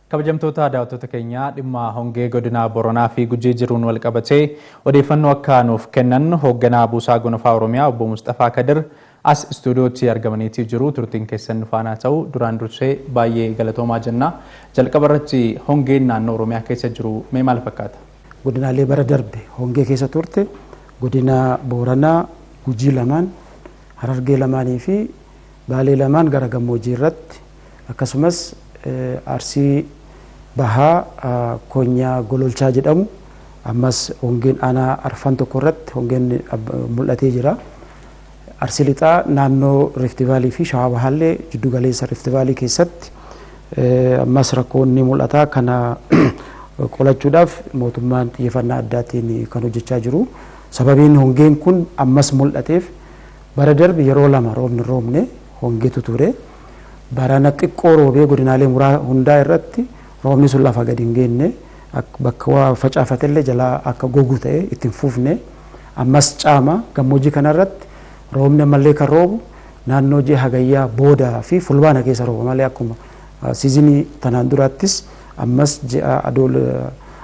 Kabajamtoota daawwattoota keenyaa, dhimma hongee godina Boranaa fi Gujii jiruun wal qabatee odeeffannoo akka nuuf kennan hoogganaa Buusaa Gonofaa Oromiyaa Obbo Musxafaa Kadir as istuudiyootti argamaniitii jiru. Turtiin keessan nu faana ta'u duraan dursee baay'ee galatoomaa jenna. Jalqaba irratti hongeen naannoo Oromiyaa keessa jiru mee maal fakkaata? Godinaalee bara darbe hongee keessa turte godina Booranaa, Gujii lamaan, Harargee lamaanii fi Baalee lamaan gara gammoojjii irratti, akkasumas Arsii Bahaa Konyaa Gololchaa jedhamu ammas hongeen aanaa arfan tokko irratti hongeen mul'atee jira. Arsii Lixaa naannoo Rift Valley fi Shawaa Bahaallee jiddu galeessa Rift Valley keessatti ammas rakkoon ni mul'ata. Kana qolachuudhaaf mootummaan xiyyeeffannaa addaatiin kan hojjechaa jiru. Sababiin hongeen kun ammas mul'ateef, bara darbe yeroo lama roobni roobne, hongeetu ture. Barana xiqqoo roobee godinaalee muraa hundaa irratti roobni sun lafa gadi hin geenne, bakka waa facaafatellee jalaa akka gogu ta'e itti hin fufne. Ammas caama gammoojjii kanarratti roobni ammallee kan roobu naannoo ji'a Hagayyaa booda fi Fulbaana keessa rooba malee, akkuma siizinii tanaan duraattis ammas ji'a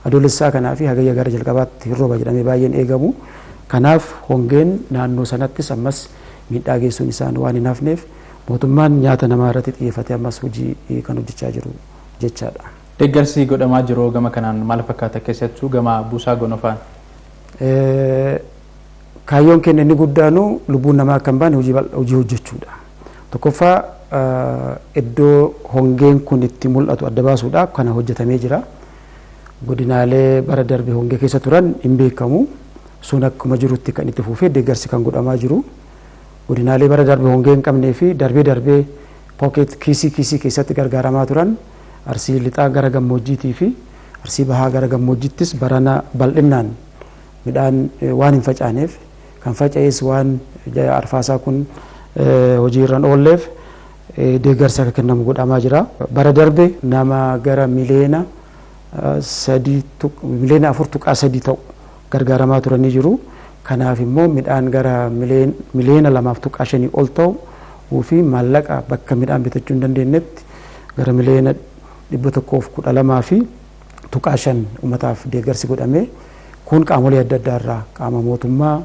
Adoolessaa kanaa fi Hagayya gara jalqabaatti hin rooba jedhamee baay'een eegamu. Kanaaf hongeen naannoo sanattis ammas miidhaa geessuun isaan waan hin hafneef, mootummaan nyaata namaa irratti xiyyeeffatee ammas hojii kan hojjechaa jiru jechaadha. Deeggarsi godhamaa jiru gama kanaan maal fakkaata, keessattuu gama Buusaa Gonofaan? Kaayyoon keenya inni guddaanu lubbuun namaa akka hin baane hojii hojjechuudha. Tokkoffaa, iddoo hongeen kun itti mul'atu adda baasuudha. Kana hojjetamee jira. Godinaalee bara darbe hongee keessa turan hin beekamu. Sun akkuma jirutti kan itti fufee deeggarsi kan godhamaa jiru. Godinaalee bara darbe hongee hin qabnee fi darbee darbee pocket kiisii kiisii keessatti gargaaramaa turan, Arsii Lixaa gara gammoojjiitii fi Arsii Bahaa gara gammoojjiittis barana bal'innaan midhaan waan hin facaaneef, kan faca'es waan arfaasaa kun hojii irra hin oolleef, deeggarsi akka kennamu godhamaa jira. Bara darbe nama gara 3 miliyoona, 4.3 miliyoona ta'u gargaaramaa turanii jiru. Kanaaf immoo midhaan gara 2.5 miliyoona ol ta'u fi maallaqa bakka midhaan bitachuu hin dandeenyetti gara 112.5 miliyoona uummataaf deeggarsi godhame. Kun qaamolee adda addaa irraa, qaama mootummaa,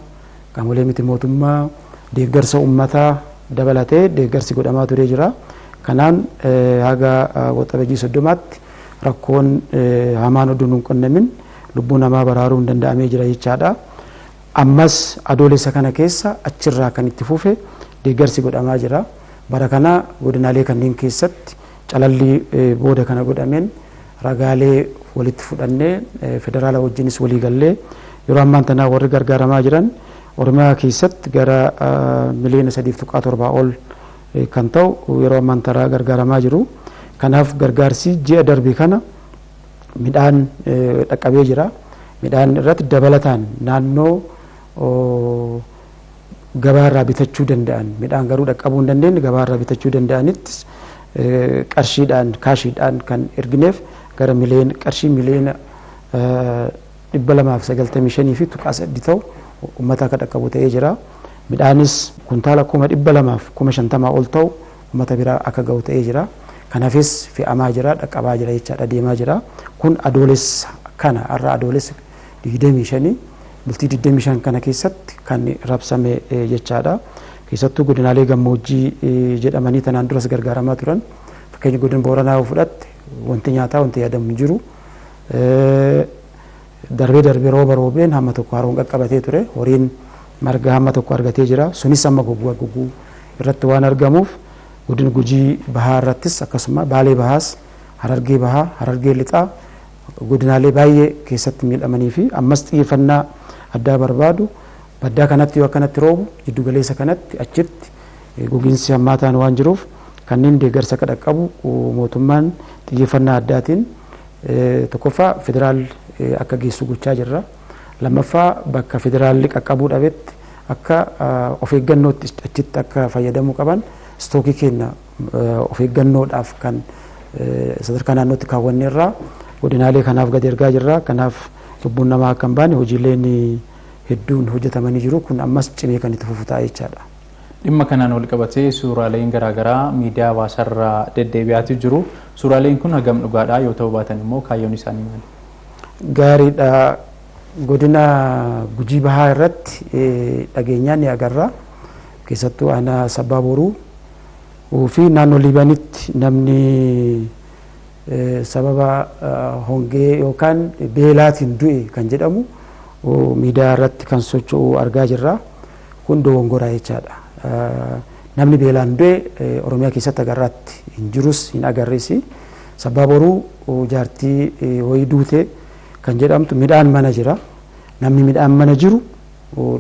qaamolee miti mootummaa, deeggarsa uummataa dabalatee deeggarsi godhamaa turee jira. Kanaan haga Waxabajjii 30tti rakkoon hamaan oduu hin qonnamin lubbuu namaa baraaruu hin danda'amee jira jechaadha. Ammas Adoolessa kana keessa achirraa kan itti fufe deeggarsi godhamaa jira. Bara kana godinaalee kanneen keessatti calallii booda kana godhameen ragaalee walitti fudhannee, federaala wajjinis walii gallee, yeroo ammaan tanaa warri gargaaramaa jiran Oromiyaa keessatti gara 3.7 miliyoona ol kan ta'u yeroo ammaan tanaa gargaaramaa jiru. Kanaaf gargaarsi ji'a darbe kana midhaan dhaqqabee jira. Midhaan irratti dabalataan naannoo gabaarraa bitachuu danda'an, midhaan garuu dhaqqabuu hin dandeenye gabaarraa bitachuu danda'anittis qarshiidhaan, kaashiidhaan kan ergineef gara qarshii 295.8 miliyoona ta'u uummata akka dhaqqabu ta'ee jira. Midhaanis kuntaala 250,000 ol ta'u uummata biraa akka ga'u ta'ee jira. Kanaafis fe'amaa jira, dhaqqabaa jira jechaadha, deemaa jira. Kun Adoolessa kana, har'a Adoolessa 25, bultii 25 kana keessatti kan rabsame jechaadha. Keessattuu godinaalee gammoojjii jedhamanii tanaan duras gargaaramaa turan. Fakkeenya godina Booranaa yoo fudhatte, wanti nyaataa wanti yaadamu hin jiru. Darbee darbee rooba roobeen hamma tokko haroon qaqqabatee ture. Horiin marga hamma tokko argatee jira. Sunis amma goguu goguu irratti waan argamuuf, godina Gujii Bahaa irrattis akkasuma, Baalee Bahaas, Harargee Bahaa, Harargee Lixaa, godinaalee baay'ee keessatti miidhamanii fi ammas xiyyeeffannaa addaa barbaadu, baddaa kanatti yoo akkanatti roobu jiddugaleessa kanatti achitti gogiinsi hammaataan waan jiruuf, kanneen deeggarsa akka dhaqqabu mootummaan xiyyeeffannaa addaatiin tokkoffaa federaal akka geessu gochaa jirra. Lammaffaa, bakka federaalli qaqqabuu dhabetti akka of eeggannootti achitti akka fayyadamuu qaban istookii keenya of eeggannoodhaaf kan sadarkaa naannootti kaawwanneerraa godinaalee kanaaf gadi ergaa jirra. Kanaaf lubbuun namaa akka hin baane hojiileen hedduun hojjetamanii jiru. Kun ammas cimee kan itti fufu ta'a jechaadha. Dhimma kanaan wal qabatee suuraaleen garaagaraa miidiyaa hawaasaarra deddeebi'aati jiru. Suuraaleen kun hagam dhugaadha yoo ta'u baatan immoo kaayyoon isaanii maali? Gaariidha. Godina Gujii Bahaa irratti dhageenyaan ni agarra. Keessattuu aanaa Sabbaa Boruu fi naannoo Liibanitti namni sababa hongee yookaan beelaatiin du'e kan jedhamu miidiyaa irratti kan socho'u argaa jirra. Kun dogongoraa jechaadha. Namni beelaan du'e Oromiyaa keessatti agarraatti hin jirus, hin agarres. Sabbaa Boruu jaartii wayii duute kan jedhamtu midhaan mana jira. Namni midhaan mana jiru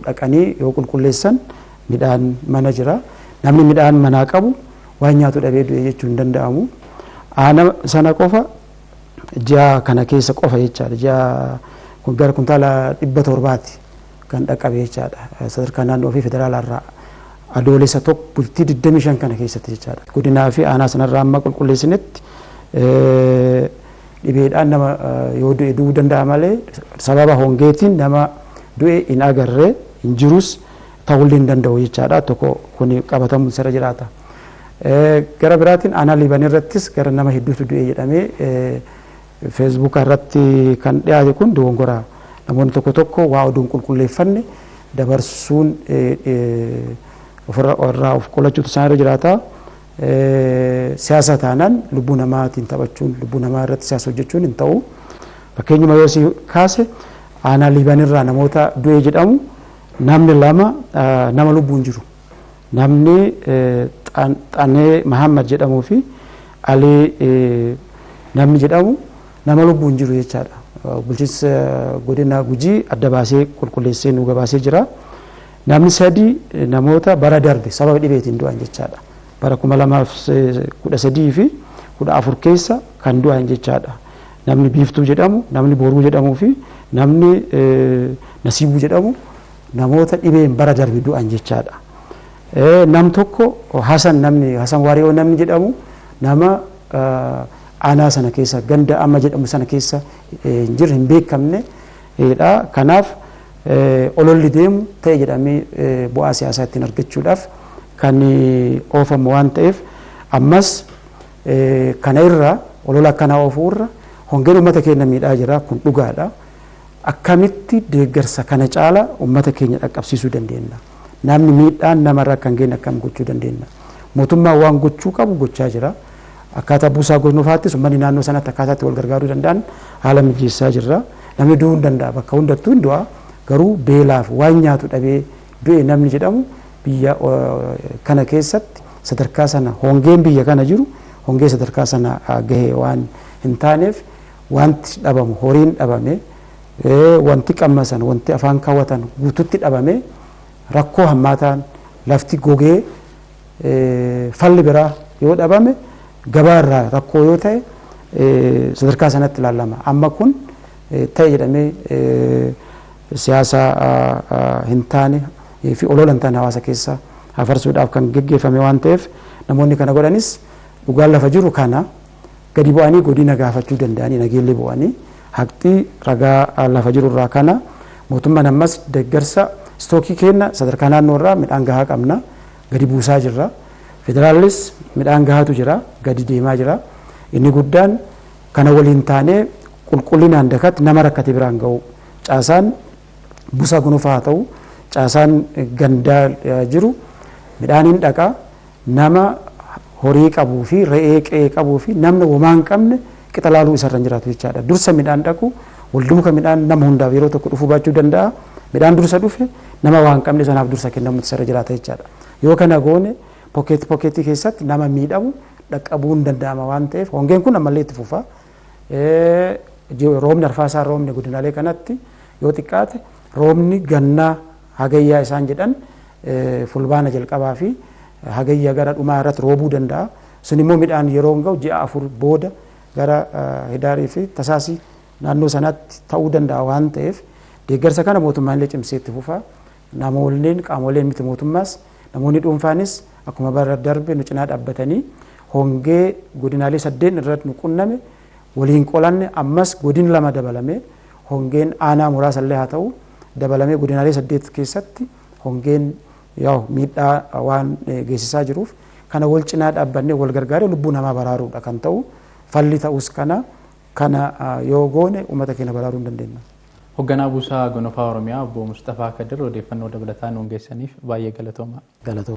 dhaqanii yoo qulqulleessan midhaan mana jira. Namni midhaan manaa qabu waan nyaatu dhabee du'e jechuun hin danda'amu. Aana sana qofa ji'a kana keessa qofa jechaadha. Ji'a kun gara kuntaala 700ti kan dhaqqabe jechaadha. Sadarkaa naannoo fi federaalaarraa Adoolessa 1 bultii 25 kana keessatti jechaadha. Godinaa fi aanaa sanarraa amma qulqulleessinetti dhibeedhaan nama yoo du'e du'uu danda'a malee sababa hongeetiin nama du'e hin agarre, hin jirus, ta'ullee hin danda'u jechaadha. Tokko kun qabatamuun sirra jiraata. Gara biraatiin aanaa Liiban irrattis gara nama hedduutu du'e jedhamee Feesbuuka irratti kan dhiyaate kun dogongora. Namoonni tokko tokko waa oduun qulqulleeffanne dabarsuun ofirraa of qolachuutu isaan irra jiraata. Siyaasa taanaan lubbuu namaatiin taphachuun, lubbuu namaa irratti siyaasa hojjechuun hin ta'u. Fakkeenyuma yoo si kaase, aanaa Liiban irraa namoota du'e jedhamu namni lama nama lubbuun jiru. Namni Xanee Mahammad jedhamuu fi Alii namni jedhamu nama lubbuun jiru jechaadha. Bulchiinsa godina Gujii adda baasee qulqulleessee nu gabaasee jira. Namni sadi namoota bara darbe sababa dhibeetiin du'an jechaadha. Bara 2013 fi 14 keessa kan du'an jechaadha. Namni Biiftuu jedhamu, namni Boruu jedhamuu fi namni Nasiibuu jedhamu namoota dhibeen bara darbe du'an jechaadha. Nam tokko Hasan, namni Hasan Waariyoo namni jedhamu nama aanaa sana keessa ganda amma jedhamu sana keessa hin jirre, hin beekamne dha. Kanaaf ololli deemu ta'e jedhamee bu'aa siyaasaa ittiin argachuudhaaf kan oofamu waan ta'eef, ammas kana irra olola akkanaa oofuu irra, hongeen uummata keenya miidhaa jira, kun dhugaadha. Akkamitti deeggarsa kana caala uummata keenya dhaqqabsiisuu dandeenya? Namni miidhaan namarra akka hin geenye akkam gochuu dandeenya? Mootummaan waan gochuu qabu gochaa jira. Akkaataa buusaa gonofaattis uummanni naannoo sanatti akkaataa itti wal gargaaruu danda'an haala mijeessaa jirra. Namni du'uu hin danda'a. Bakka hundattuu hin du'a. Garuu beelaaf waan nyaatu dhabee du'e namni jedhamu biyya kana keessatti sadarkaa sana hongeen biyya kana jiru hongee sadarkaa sana gahe waan hin taaneef, wanti dhabamu, horiin dhabame, wanti qammasan, wanti afaan kaawwatan guututti dhabame, rakkoo hammaataan lafti gogee falli biraa yoo dhabame, gabaa irraa rakkoo yoo ta'e sadarkaa sanatti ilaalama. Amma kun ta'e jedhamee siyaasa hin taane fi olola hin taane hawaasa keessa hafarsuudhaaf kan geggeeffame waan ta'eef, namoonni kana godhanis dhugaan lafa jiru kana gadi bu'anii godina gaafachuu danda'anii, nageellee bu'anii haqxii ragaa lafa jiru irraa kana. Mootummaan ammas deeggarsa istookii kenna, sadarkaa naannoo irraa midhaan gahaa qabna, gadi buusaa jirra. Federaallis midhaan gahaatu jira, gadi deemaa jira. Inni guddaan kana waliin taanee qulqullinaan dakatti nama rakkate biraan ga'u. Caasaan buusaa gonofaa haa ta'u, caasaan gandaa jiru midhaaniin dhaqa, nama horii qabuu fi re'ee qe'ee qabuu fi namni homaa hin qabne qixa laaluu isarra hin jiraatu jechaadha. Dursa midhaan dhaqu, wal duuka midhaan nama hundaaf yeroo tokko dhufuu baachuu danda'a. Midhaan dursa dhufe nama waan qabne sanaaf dursa kennamutu isarra jiraata jechaadha. Yoo kana goone pocket pocketii keessatti nama miidhamu dhaqqabuu hin danda'ama waan ta'eef, hongeen kun ammallee itti fufa. Roobni arfaasaa, roobni godinaalee kanatti yoo xiqqaate roobni gannaa Hagayyaa isaan jedhan Fulbaana jalqabaa fi Hagayya gara dhumaa irratti roobuu danda'a. Sun immoo midhaan yeroo hin ga'u ji'a 4 booda gara Hidaarii fi Tasaasii naannoo sanatti ta'uu danda'a waan ta'eef, deeggarsa kana mootummaan illee cimsee itti fufa. Namoonni, qaamoleen miti mootummaas, namoonni dhuunfaanis akkuma bara darbe nu cinaa dhaabbatanii hongee godinaalee saddeet irratti nu qunname waliin qolanne, ammas godin lama dabalame, hongeen aanaa muraasa illee haa ta'u dabalamee godinaalee saddeet keessatti hongeen Yaa'u miidhaa waan geessisaa jiruuf kana wal cinaa dhaabbannee wal gargaaree lubbuu namaa baraaruudha kan ta'u. Falli ta'us kana yoo goone uummata keenya baraaruu hin dandeenya. Hoogganaa Buusaa Gonofaa Oromiyaa Obbo Mustafaa Kadir, odeeffannoo dabalataa nuun geessaniif baay'ee galatoomaa. Galatooma.